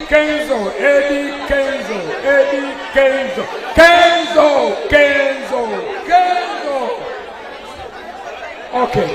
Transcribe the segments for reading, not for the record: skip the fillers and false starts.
Kenzo, Eddie Kenzo, Eddie Kenzo, Kenzo, Kenzo, Kenzo. Okay.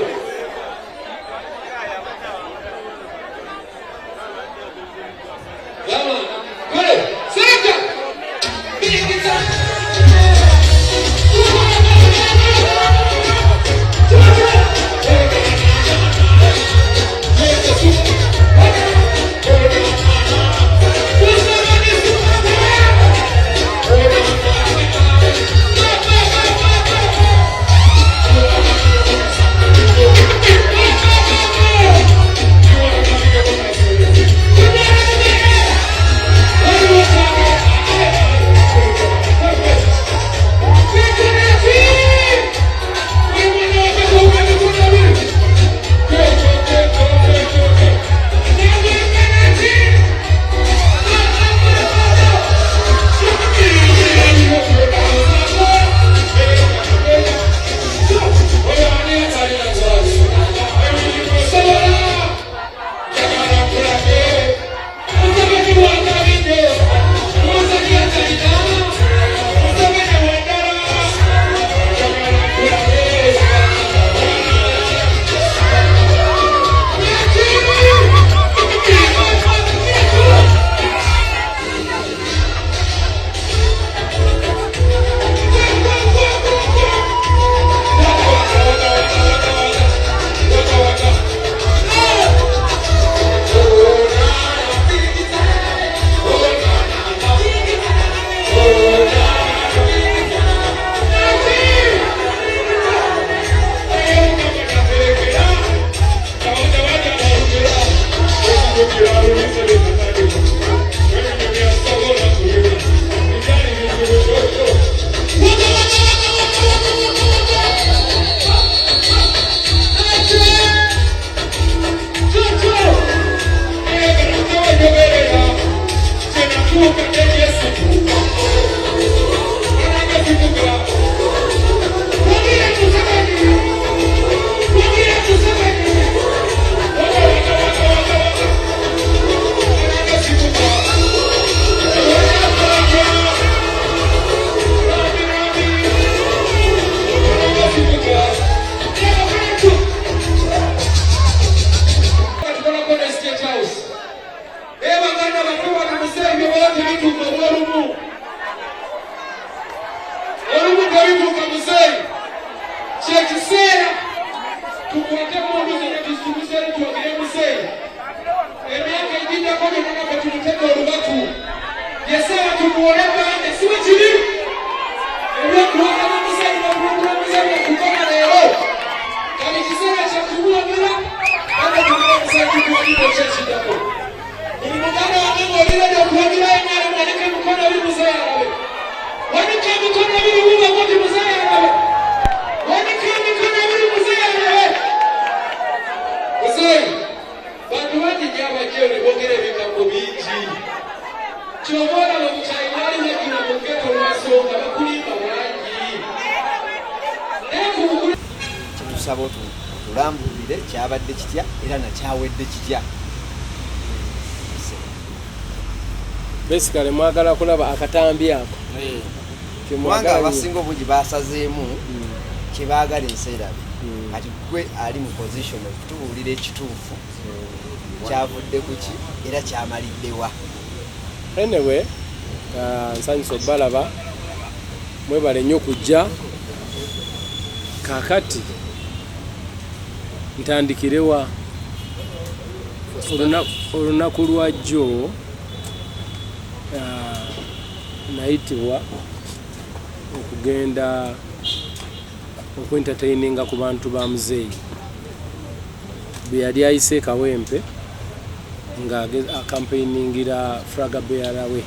Kyekiseera tukwate mundu zonna tuzitumizeemu twogere muzeeyi emyaka egiddako gyonna naffe tumutege olubatu yeseera tumuwole bande si bwe kiri ebyokuwagana muzeeyi nokulungula muzeeyi okukoma leero kati kiseera kyakumuwagira bande tugire muzeeyi tukuwagire ekyekiddako buli muganda wange ng'oliredi okuwagira nrm wanika emikono ebiri muzeeyi alabe wanika emikono ebiri wuba guti muzeeyi alabe wanika emikono ebiri muzeeyi alabe muzeeyi bantu bangi nnyo abajjayo ne boogera ebigambo bingi kyova olaba obukyayi bwali bwajjula mu ghetto lwasonga bakulimba bangi naye ku bukulu Kyetusaba otulambululire kyabadde kitya era nakyawedde kitya. Basically mwagala kulaba akatambi ako. Kubanga abasinga obungi basazeemu kyebaagala ensi erabe. Kati gwe ali mu position okutubuulira ekituufu kyavudde kuki era kyamaliddewa. Anyway, nsanyusa obbalaba, mwebale nnyo kujja. Kaakati ntandikirewa? Olunaku lwa jjo nayitibwa okugenda okwentertaininga ku bantu ba muzeeyi bwe yali ayise e Kawempe nga akampeiningira flag bearer we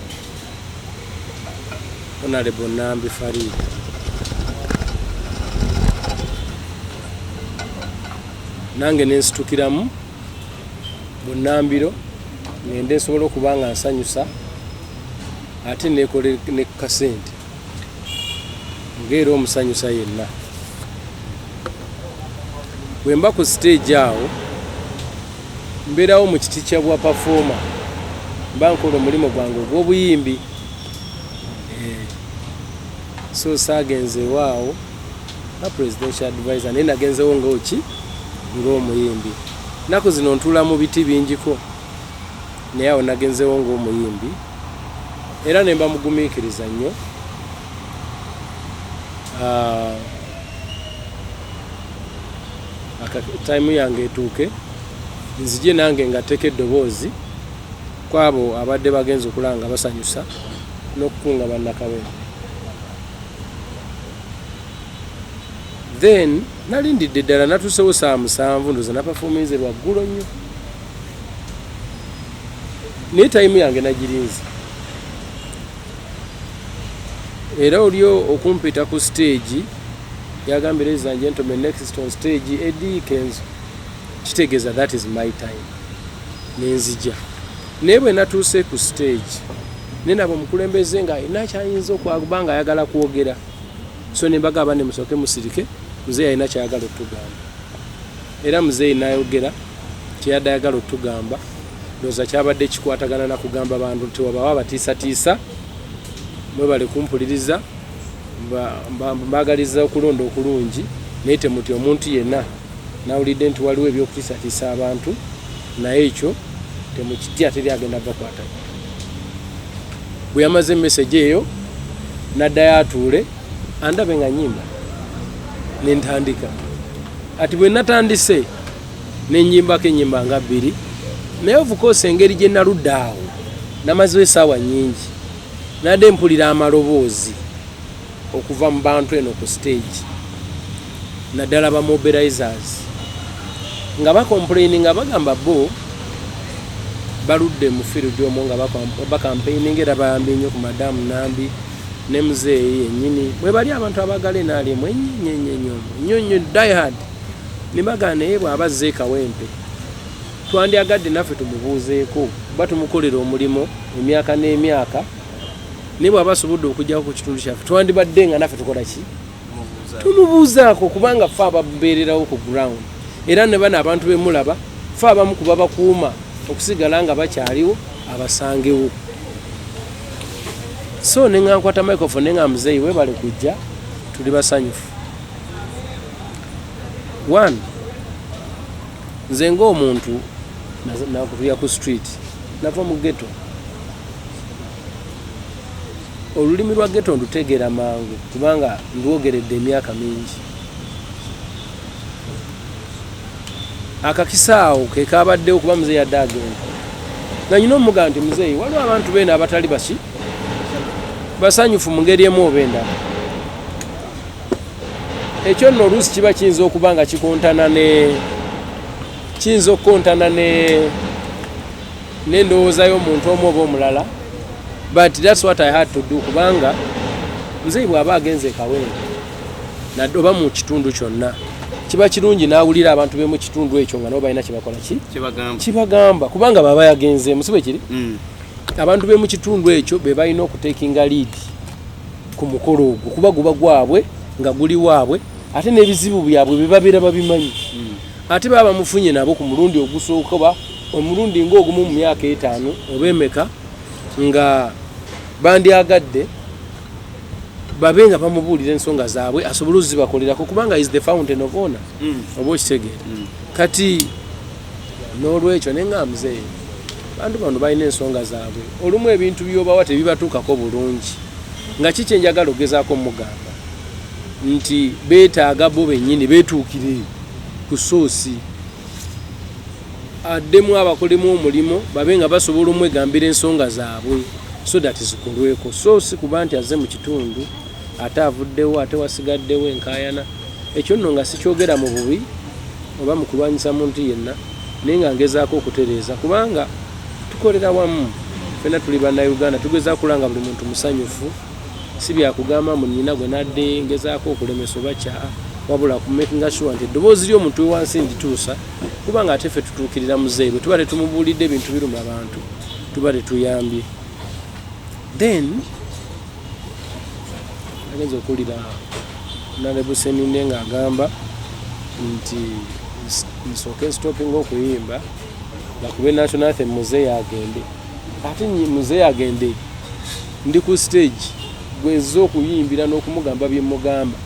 Honorable Nambi Farid. Nange nensitukiramu bunnambiro ngende nsobola okuba nga nsanyusa ate nekole ne kasente ng'era omusanyusa yenna. Bwe mba ku stage awo mbeerawo mu kiti kya bwa performer, Mba nkola omulimu gwange ogw'obuyimbi. So saagenzeewaawo nga presidential advisor, naye nagenzewo ng'oki, ng'omuyimbi. Nnaku zino ntuula mu biti bingiko, naye awo nagenzewo ng'omuyimbi era ne mba mugumiikiriza nnyo. Time yange etuuke nzije nange ngatteko eddoboozi kwabo abadde bagenza okulaba nga basanyusa n'okukunga bannakawempe. Then nalindidde ddala, natuusewo saa 7, ndowooza naperforminze lwaggulo nnyo, naye time yange nagirinze. Era oli okumpita ku stage yagambye, "Ladies and gentlemen, next on stage Eddie Kenzo," kitegeeza that is my time, nenzija. Naye bwe natuuse ku stage, nenaba omukulembeze nga alina kyayinza okuba nga ayagala kwogera, so nembagamba ne musooke musirike, muzeeyi alina kyayagala otugamba. Era muzeeyi nayogera kyeyadde ayagala otugamba. Ndowooza kyabadde kikwatagana nakugamba bantu nti wabawo abatiisatiisa, mwebale kumpuliriza, mbagaliza okulonda okulungi, naye temutya omuntu yenna. Nawulidde nti waliwo ebyokutiisatiisa abantu, naye ekyo temukitya, teri agenda bakwatayo. Bwe yamaze message eyo, naddayo atuule andabe nga nyimba, nentandika. Ati bwe natandise nenyimbako enyimba nga bbiri, naye of course engeri gye naludde awo, namazewo esaawa nyingi, nadde mpulira amaloboozi okuva mu bantu eno ku stage, naddala ba mobilizers nga bacomplaini, nga bagamba bo baludde mu field omwo nga bacampaigninga, era bayambye nnyo ku madamu Nambi ne muzeeyi yennyini. Bwe bali abantu abagala NRM ennyo ennyo ennyo nnyo nnyo, diehard, ne bagamba naye bw'aba azze e Kawempe, twandyagadde naffe tumubuuzeeko, kuba tumukolera omulimu emyaka n'emyaka, naye bw'aba asobodde okujjako ku kitundu kyaffe, twandibadde nga naffe tukola ki, tumubuuzaako, kubanga ffe ababeererawo ku ground, era ne bano abantu bemulaba, ffe abamu ku babakuuma okusigala nga bakyaliwo abasangewo. So ne nga nkwata microphone ne nga, "Muzeeyi, weebale kujja, tuli basanyufu. One, nze ng'omuntu nakutulya ku street, nava mu ghetto, olulimi lwa ghetto ndutegeera mangu kubanga ndwogeredde emyaka mingi. Akakisa awo ke kabaddewo kuba muzeeyi adde agenda, nga nyina omugamba nti, 'Muzeeyi, waliwo abantu beeno abatali baki basanyufu mu ngeri emu oba endala.' Ekyo nno oluusi kiba kiyinza okuba nga kikontana ne kiyinza okukontana ne n'endowooza y'omuntu omu oba omulala, but that's what I had to do, kubanga muzeeyi bw'aba agenze e Kawempe nadde oba mu kitundu kyonna, kiba kirungi n'awulira abantu be mu kitundu ekyo nga nabo balina kyebakola ki kyebagamba. Kibagamba, kubanga baba yagenzeemu, si bwe kiri? Mm. Abantu be mu kitundu ekyo be balina okutakinga lead ku mukolo ogwo, kuba guba gwabwe nga guli waabwe, ate n'ebizibu byabwe bye babeera babimanyi. Ate baba bamufunye nabo ku mulundi ogusooka oba omulundi ng'ogumu mu myaka 5 oba emeka, nga bandyagadde babe nga bamubuulira ensonga zaabwe asobole ozibakolerako, kubanga is the fountain of honor. Oba okitegeera? Kati n'olwekyo ne nga, "Muzeeyi, bantu bano balina ensonga zaabwe, olumu ebintu byobawa tebibatuukako bulungi." Nga ki kyenjagala ogezaako mugamba nti beetaaga bo bennyini beetuukire ku source, addemu abakolemu omulimu, babe nga basobola omwegambira ensonga zaabwe so that zikolweko. So si kuba nti azze mu kitundu ate avuddewo, ate wasigaddewo enkaayana. Ekyo nno nga sikyogera mu bubi oba mu kulwanyisa muntu yenna, naye nga ngezaako okutereeza, kubanga tukolera wamu ffenna, tuli bannayuganda, tugezaako kulaba nga buli muntu musanyufu. Si byakugamba mu nnyina gwe nadde ngezaako okulemesa oba kyaa, wabula kumakinga sure nti eddoboozi ly'omuntu we wansi ndituusa, kubanga ate ffe tutuukirira muzeeyi. Bwe tuba tetumubuulidde ebintu biruma abantu, tuba tetuyambye. Then agenza okuwulira Honorable Seninde ng'agamba nti nsooke nstopinga okuyimba, bakube national anthem, muzeeyi agende. Ate muzeeyi agende, ndi ku stage gwenziza okuyimbira n'okumugamba bye mugamba,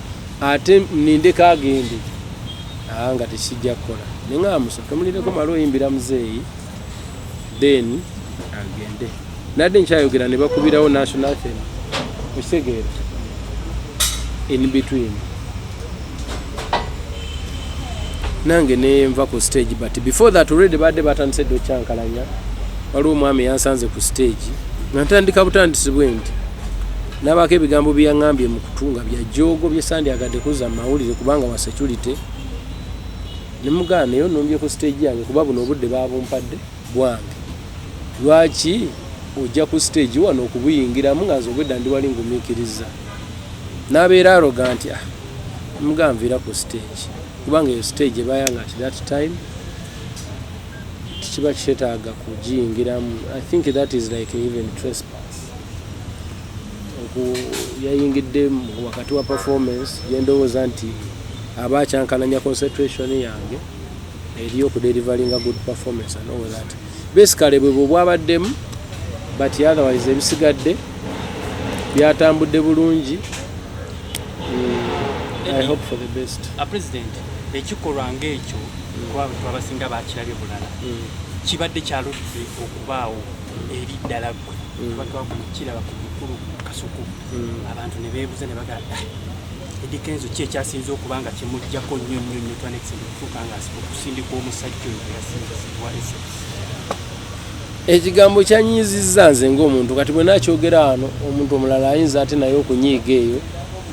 ate nindeko agende, nga tekijja kukola. Neŋŋamba musooke mulindeko male oyimbira muzeeyi, then agende. Nadde nkyayogera ne bakubirawo national anthem, okitegeera, in between nange nenva ku stage. But before that already badde batandise dde okyankalanya. Waliwo omwami yansanze ku stage nga ntandika butandisi bwe nti, nabaako ebigambo bye yaŋŋambye mu kutu nga bya joogo bye sandyagadde kuzza mu mawulire kubanga wa security. Ne mugaana, naye onumbye ku stage yange, kuba buno obudde babumpadde bwange, lwaki ojja ku stage wano okubuyingiramu nga nze obwedda ndi wali ngumiikiriza? N'abeera arrogant. Ah, mugaa nviira ku stage, kubanga eyo stage ebayanga at that time kiba kyetaaga kugiyingiramu. I think that is like even trespass. Yayingidde wakati wa performance gyendowooza nti aba akyankalanya concentration yange eri okudeliveringa good performance and all that. Basically bwe bwe bwabaddemu, but otherwise ebisigadde byatambudde bulungi. I hope for the best. A president, ekikolwa ng'ekyo, kuba abantu abasinga bakirabye bulala, kibadde kyaludde okubaawo eri ddala ggwe, tuba twakukiraba ku mukulu Kasuku, abantu ne beebuza ne bagamba, "Ah, Eddy Kenzo ki ekyasinze okuba nga kimuggyako nnyo nnyo nnyo twanexend okutuuka nga okusindika omusajja oyo gwe yasinzisibwa SS?" Ekigambo kyanyiizizza nze ng'omuntu. Kati bwe nakyogera wano, omuntu omulala ayinza ate naye okunyiiga eyo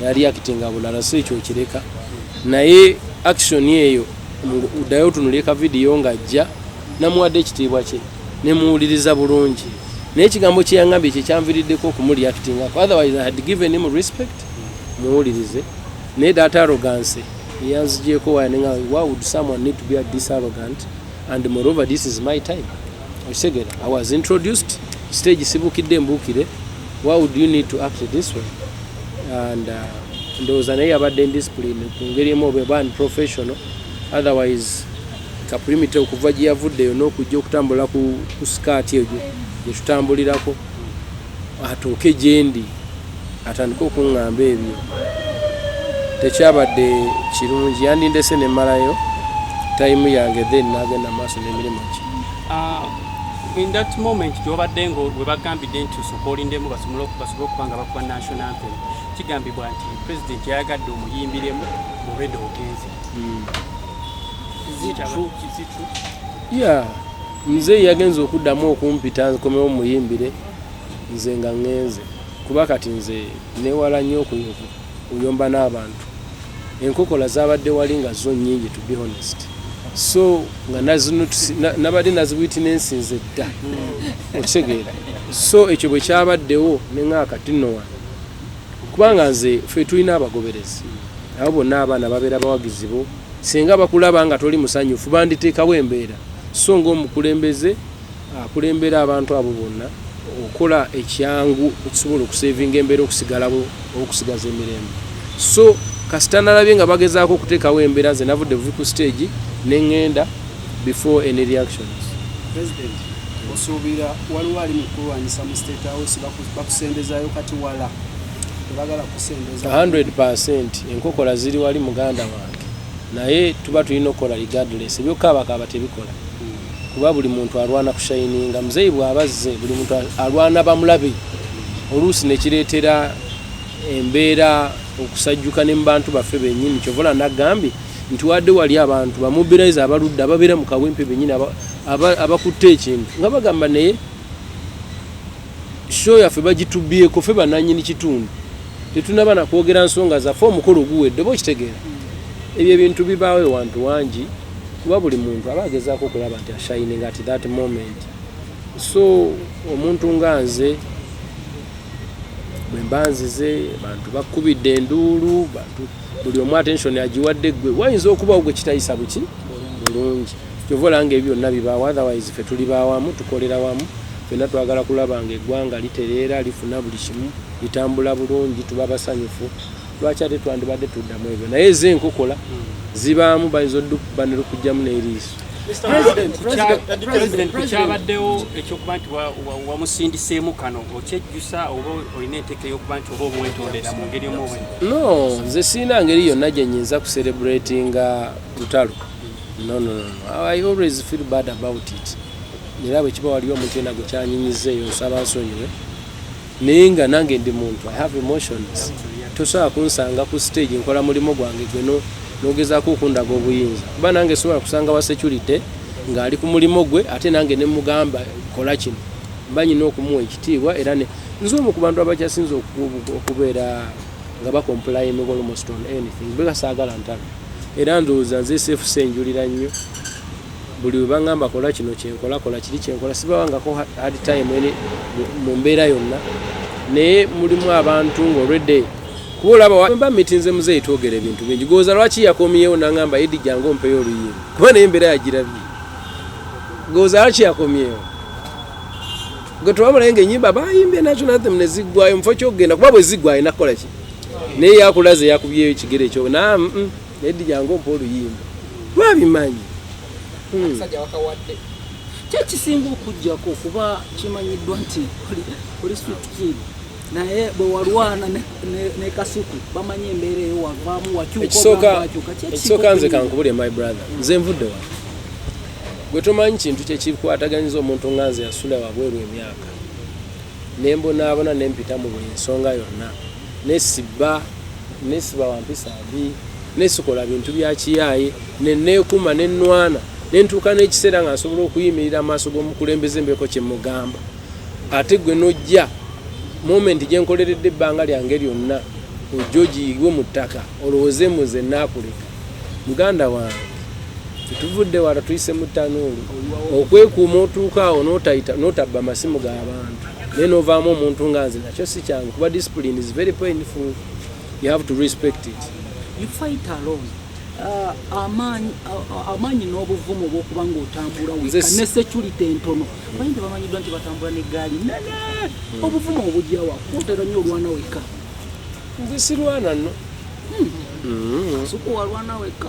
nareactinga bulala, so ekyo okireka. Naye action eyo, ddayo otunulye ka vidiyo ng'ajja, namuwadde ekitiibwa kye, nemuwuliriza bulungi, naye ekigambo kye yaŋŋambye kye kyanviriddeko okumureactingako. Otherwise I had given him respect, muwulirize, naye that arrogance yanzigyeko waya nenga, why would someone need to be this arrogant? And moreover, this is my time, okitegeera? I was introduced stage, sibukidde mbuukire. Why would you need to act this way? And ndowooza naye yabadde indiscipline ku ngeri emu oba unprofessional. Otherwise kaprimite okuva gye yavuddeyo n'okujja okutambula ku sikaati eyo gye tutambulirako atuuke gyendi atandike okuŋŋamba ebyo, tekyabadde kirungi. Yandindese nemmalayo time yange, then nagenda maaso n'emirimu gye. In that moment gyobadde nga we bagambidde nti osooka olindemu basobole okuba nga bakuba national anthem, kigambibwa nti president yayagadde omuyimbiremu olwedde ogenze. Is it true? Is it true? Yeah, nze yagenza okuddamu okumpita nkomewo muyimbire nze nga ŋŋenze, kuba kati nze newala nnyo okuyomba n'abantu. Enkokola zabadde wali nga zo nnyingi, to be honest, so nga nabadde naziwitnessinze dda, okitegeera? So ekyo bwe kyabaddewo neŋŋaa kati nno wano, kubanga nze ffe tulina abagoberezi, abo bonna abaana babeera bawagizi bo. Singa bakulaba nga toli musanyufu, banditeekawo embeera. So ng'omukulembeze akulembera abantu abo bonna, okola ekyangu okusobola okusavinga embeera, okusigalawo, okusigaza emirembe. So kasita nalabye nga bagezaako okuteekawo embeera, nze navudde buvi ku stage neŋŋenda before any reactions. President, osuubira waliwo ali mu kulwanyisa mu State House, bakusembezayo kati wala tebagala kusembeza? 100, enkokola ziri wali, muganda wange, naye tuba tulina okukola regardless. Ebyokukaabakaaba tebikola, kuba buli muntu alwana kushininga. Muzeeyi bw'aba azze, buli muntu alwana bamulabe, oluusi nekireetera embeera okusajjuka ne mu bantu baffe bennyini. Kyovola nagambye nti wadde wali abantu bamobilize abaludde ababeera mu Kawempe bennyini abakutte ekintu nga bagamba, naye show yaffe bagitubyeko, ffe bannannyini kitundu tetunaba nakwogera nsonga zaffe, omukolo guwedde, oba okitegeera? Ebyo ebintu bibaawo ewantu wangi, kuba buli muntu aba agezaako okulaba nti ashining at that moment. So omuntu nga nze bwe mba nzize, bantu bakkubidde enduulu, bantu buli omu attention agiwadde ggwe, wayinza okubawo gwe kitayisa buki bulungi. Kyova olanga ebyo byonna bibaawo. Otherwise ffe tuli bawamu, tukolera wamu ffenna, twagala kulaba nga eggwanga litereera, lifuna buli kimu, litambula bulungi, tuba basanyufu. Lwaki ate twandibadde tuddamu ebyo? Naye eza enkokola zibaamu, bayinza oddukuba ne lukugjamu n'eriiso. President, kukyabaddewo ekyokuba nti wamusindiseemu kano, okyejjusa oba olina enteeka ey'okuba nti oba omwetondera mu ngeri omu oba No, nze sirina ngeri yonna gye nyinza kucelebratinga lutalo. No, no, no, no. I always feel bad about it. Era bwe kiba waliwo omuntu yena gwe kyanyinyiza eyo, nsaba nsonyiwe, naye nga nange ndi muntu, I have emotions. Tosobola kunsanga ku stage nkola mulimu gwange, gwe nogezaako okundaga obuyinza, kuba nange sobola kusanga wa security ng'ali ku mulimu gwe ate nange ne mugamba kola kino. Mba nyina okumuwa ekitiibwa, era nze omu ku bantu abakyasinze okubeera nga bacomplying almost on anything, beka saagala ntalo. Era ndowooza nze sefusa enjulira nnyo. Buli we baŋŋamba kola kino, kyenkola, kola kiri, kyenkola. Sibawangako hard time eni mu mbeera yonna, naye mulimu abantu ng'olwedde kuba olaba mba mitinze muzeeyi, twogera ebintu bingi. Goza lwaki yakomyewo naŋŋamba, "Eddy, jangu ompeyo oluyimba?" Kuba naye embeera yagirabye. Goza lwaki yakomyewo? Gwe twamulaye nga enyimba bayimbye national anthem ne ziggwayo mufo kyokugenda, kuba bwe ziggwa alina kukola ki? Naye yakulaze yakubyeyo ekigere ekyo na Eddy, jangu ompa oluyimba." Lwabimanyi. Akasajja wakawadde. Kyekisinga okugjako kuba kimanyiddwa nti oli street kid, naye bwe walwana ne Kasuku, bamanyi embeera eyo wavaamu wakyuka. Ekisooka ogamba wakyuka. Ki ekisinga ekisooka, nze okunyuma? Kankubulye, my brother, nze nvudde wano. Gwe tomanyi kintu kyekikwataganyiza omuntu nga nze yasula wabweru emyaka, nembonaabona, nempita mu buli nsonga yonna, nesibba nesiba wampisa mbi, nesikola bintu bya kiyaaye, neneekuma, nenwana, nentuuka n'ekiseera nga nsobola okuyimirira amaaso g'omukulembeze mbeeko kyemugamba. Ate gwe nojja moment gyenkoleredde ebbanga lyange lyonna, ojja ogiyigwe mu ttaka, olowooze muze naakuleka. Muganda wange, tetuvudde wala, tuyise mu ttanuulu okwekuuma otuuka awo n'otayita n'otabba amasimu g'abantu, naye n'ovaamu omuntu nga nze, nakyo si kyangu, kuba discipline is very painful. You have to respect it. You fight alone. Amaanyi n'obuvumu obw'okuba ng'otambula Nze wekka ne security entono, bayinza bamanyiddwa nti batambula n'eggaali nene. Obuvumu obugyawa kuotera nnyo olwana wekka? Nze sirwana nno. Kasuku walwana wekka.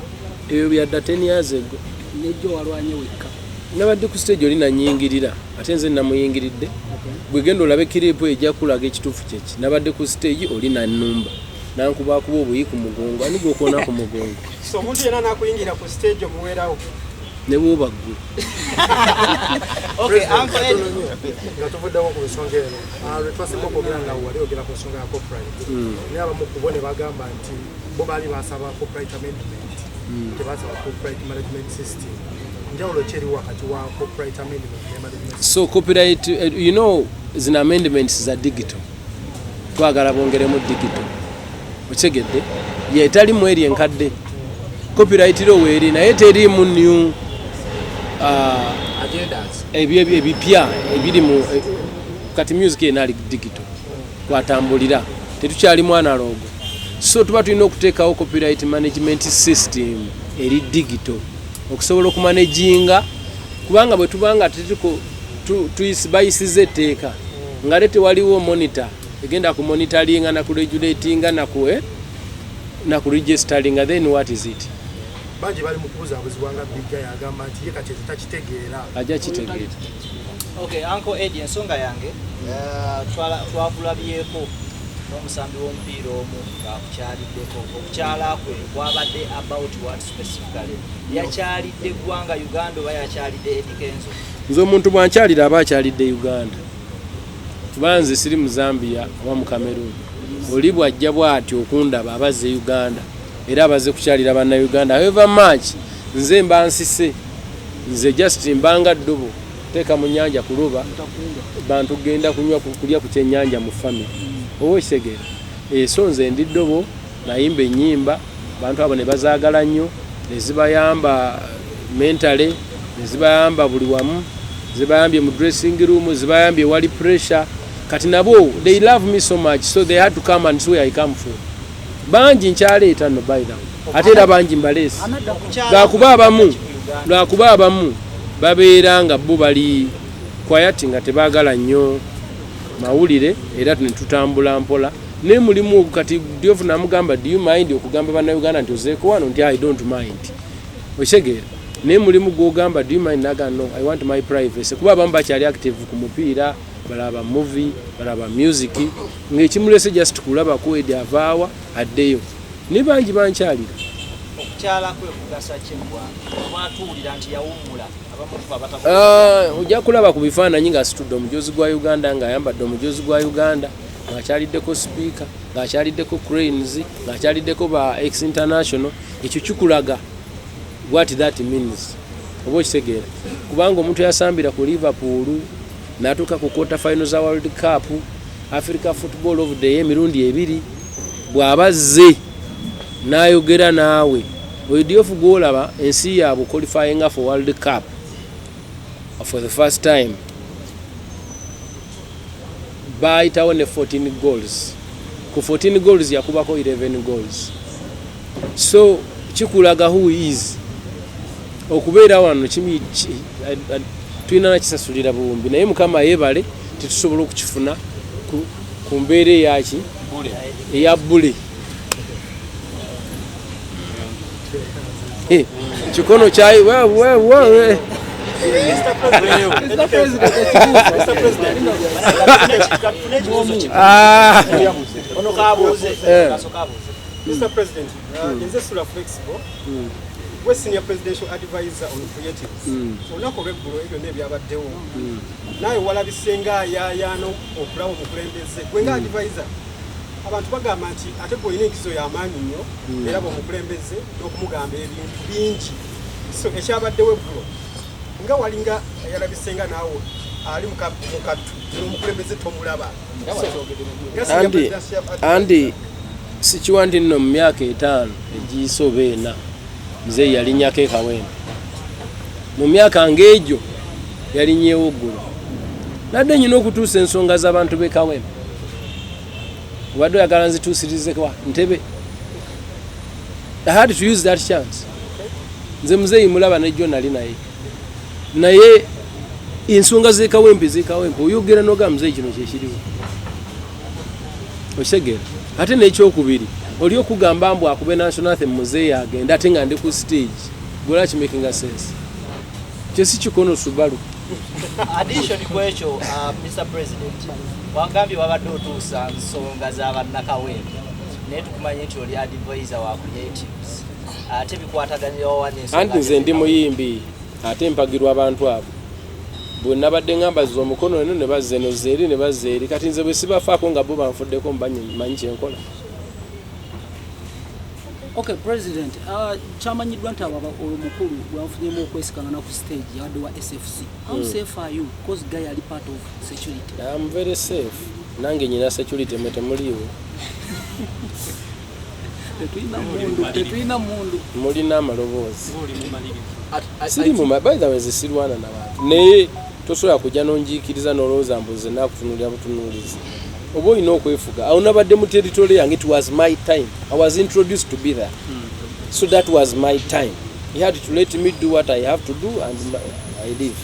Ebyo byadda 10 years ago. Nejjo walwanye wekka. Nabadde ku stage, oli nanyingirira, ate nze namuyingiridde. Gwe genda olabe clip, ejja kulaga ekituufu kyeki. Nabadde ku stage, oli nannumba, nankubakuba obuyi ku mugongo. Ani gwokoona ku mugongo? So omuntu yenna nakuyingira ku stage omuweerawo? Ne bwoba ggwe. Okay, Uncle Eddie. Nga tuvuddewo ku nsonga eno, lwe twasinga okwogera nga wali ogera ku nsonga ya copyright, naye abamu ku bo ne bagamba nti bo baali basaba copyright amendment, tebasaba copyright management system. Njawulo ki eri wakati wa copyright amendment ne management system? So copyright, zino amendments za digital, twagala bongeremu digital, okitegedde? Yetalimu eri enkadde. Copyright law weeri, naye teriimu new agendas. Ebyo ebipya ebiri mu kati music yena ali digital kwatambulira, tetukyalimu analog. So tuba tulina okuteekawo copyright management system eri digital okusobola okumanaginga, kubanga bwe tubanga bayisiza etteeka nga ate tewaliwo monitor egenda ku monitoringa na kuregulatinga na kuregisteringa, then what is it? Bangi bali mu kubuzaabuzibwa nga Big Eye agamba nti ye kati ekyo takitegeera. Ajja kitegeera. Okay, Uncle Eddie, ensonga yange, twakulabyeko n'omusambi w'omupiira omu ng'akukyaliddeko. Okukyala kwe kwabadde about what specifically? Yakyalidde ggwanga Uganda oba yakyalidde Eddie Kenzo? Nze omuntu bwankyalira aba akyalidde Uganda, kuba nze siri mu Zambia oba mu Cameroon. Oli bwajja bw'atyo okundaba, abazze Uganda era abaze kukyalira Bannayuganda. However much nze mba nsise, nze just mbanga ddobo teeka mu nyanja kuloba bantu genda kunywa kulya ku kyennyanja mu family, oba okitegeera? So nze ndi ddobo, nayimba ennyimba, bantu abo ne bazaagala nnyo, ne zibayamba mentally, ne zibayamba buli wamu, zibayambye mu dressing room, zibayambye wali pressure. Kati nabo they love me so much, so they had to come and see where I come from. Bangi nkyaleeta no, by the way, ate era bangi mbaleese, lwakuba abamu babeera nga bo bali quiet, nga tebaagala nnyo mawulire, era ne tutambula mpola. Naye mulimu ogwo kati Diofu namugamba, "Do you mind okugamba Bannayuganda nti ozeeko wano?" Nti, "I don't mind." Okitegeera? Naye mulimu gwogamba, "Do you mind?" Naga, "No, I want my privacy," kuba abamu bakyali active ku mupiira, balaba movie, balaba music, ng'ekimulese just kulabako Eddy avaawa addeyo. Naye bangi bankyalira. Okukyala kwe kugasa ki mu ggwanga? Oba tuwulira nti yawummula, abamu kufa Ah, ojja kulaba ku bifaananyi ng'asitudde omujozi gwa Uganda, ng'ayambadde omujozi gwa Uganda, ng'akyaliddeko Sipiika, ng'akyaliddeko Cranes, ng'akyaliddeko ba ex international. Ekyo kikulaga what that means, oba okitegeera? Kubanga omuntu yasambira ku Liverpool n'atuuka ku quarter final za World Cup, Africa Football of the Year emirundi ebiri, bw'aba azze n'ayogera naawe, oyo Diouf gwolaba ensi yaabwe qualifying for World Cup for the first time, bayitawo ne 14 goals. Ku 14 goals yakubako 11 goals. So kikulaga who he is. Okubeera wano tulina nakisasulira buwumbi, naye Mukama yeebale tetusobola okukifuna ku mbeera eyaki eya bule. Eh, kikono kyayi we. Mr. President, Tufune ekibuuzo kimu. Ah. Ono kabuuze. Eh. Kasooka abuuze. Mr. President, nze Sula Flexible, we senior presidential advisor on creatives. Olunaku olweggulo ebyo byonna ebyabaddewo, naawe walabise ng'ayaayaana okulaba omukulembeze gwe nga advisor. Abantu bagamba nti ate gwe olina enkizo y'amaanyi nnyo era bw'omukulembeze n'okumugamba ebintu bingi. So ekyabaddewo eggulo nga walinga yalabise nga naawe ali mu kattu n'omukulembeze tomulaba. So, nga senior Andy, presidential advisor- Andy, sikiwa nti nno mu myaka 5 egiyise oba 4 nze yalinnyako ekawempe. Mu myaka ng'egyo yalinnyewo ggulo, nadde nyina okutuusa ensonga z'abantu b'e Kawempe. Obadde oyagala nzituusirizekwa ntebe? I had to use that chance. Nze muzeeyi mulaba nejjo nali naye, naye ensonga z'ekawempe z'ekawempe oyogera noga, "Muzeeyi, kino kyekiriwo," okitegeera? Ate n'ekyokubiri, oli okugamba mbu akube national anthem, muzeeyi agenda, ate nga ndi ku stage, gola kimakinga sense? Kyesi kikono Subaru. Addition ku ekyo, Mr President, wagambye wabadde otuusa nsonga z'abannakawempe, naye tukumanye nti oli advisor wa creatives, ate bikwataganira wawa n'ensonga? Anti nze ndi muyimbi, ate mpagirwa abantu abo. Bwe nabadde ngambaza omukono eno ne bazza eno, zza eri ne bazza eri. Kati nze bwe sibafaako nga bo banfuddeko, manyi kyenkola. Okay President, kyamanyiddwa nti abo omukulu gwafunyemu okwesikangana ku stage yabadde wa SFC. How safe are you, cause guy ali part of security? I'm very safe. Nange nyina security, mwe temuliiwo. Tetulina mundu, tetulina mundu. Mulina amaloboozi. Siri mu by the way, nze sirwana nabantu, naye tosobola kujja nonjiikiriza nolowooza mbu nze nakutunulira butunuulizi. Oba olina okwefuga. Awo nabadde mu territory yange. It was my time. I was introduced to be there, so that was my time. He had to let me do what I have to do and I leave.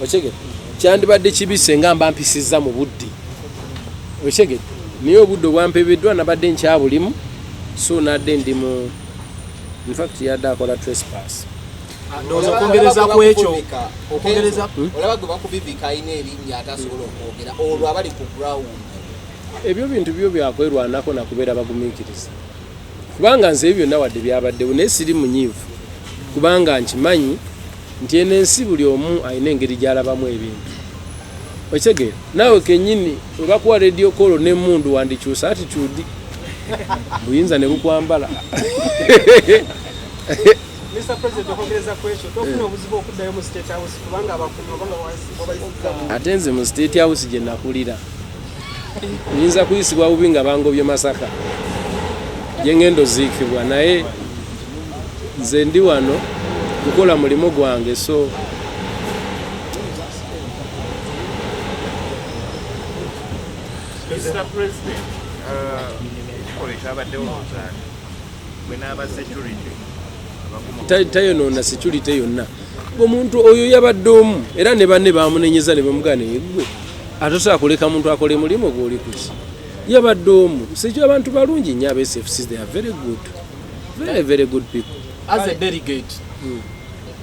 Okyegedde? Kyandibadde kibi senga mba mpisizza mu budde, okyegedde? Naye obudde obwampebeddwa nabadde nkyabulimu, so nadde ndi mu, in fact yadde akola trespass. Ndowooza okwongereza ku ekyo, okwongereza Olaba gwe bakubibika alina erinnya ate asobola okwogera, olwo abali ku ground? Ebyo bintu byo byakwerwanako nakubeera bagumiikiriza, kubanga nze ebyo byonna wadde byabaddewo, naye siri munyiivu, kubanga nkimanyi nti eno ensi buli omu alina engeri gy'alabamu ebintu, okitegeera? Naawe kennyini we bakuwa radio call n'emmundu wandikyusa attitude, buyinza ne bukwambala. Mr. President, okwongereza ku ekyo, tofuna obuzibu okuddayo mu State House kubanga abakuumi obanga wabayisiza? Ate nze mu State House gye nakulira nyinza kuyisibwa bubi nga bangobye Masaka gye ngenda oziikibwa, naye nze ndi wano kukola mulimu gwange, so Mr. President, ekikolwa ekyabaddewo muzaani gwe n'aba security abaguma Tayonoona security yonna. Omuntu oyo yabadde omu, era ne banne bamunenyeza ne bamugaa, naye gwe atosobola kuleka muntu akole mulimu gwoli kuki? Yabadde omu. Sekyo abantu balungi nnyo aba SFC. They are very good, very very good people. As a delegate,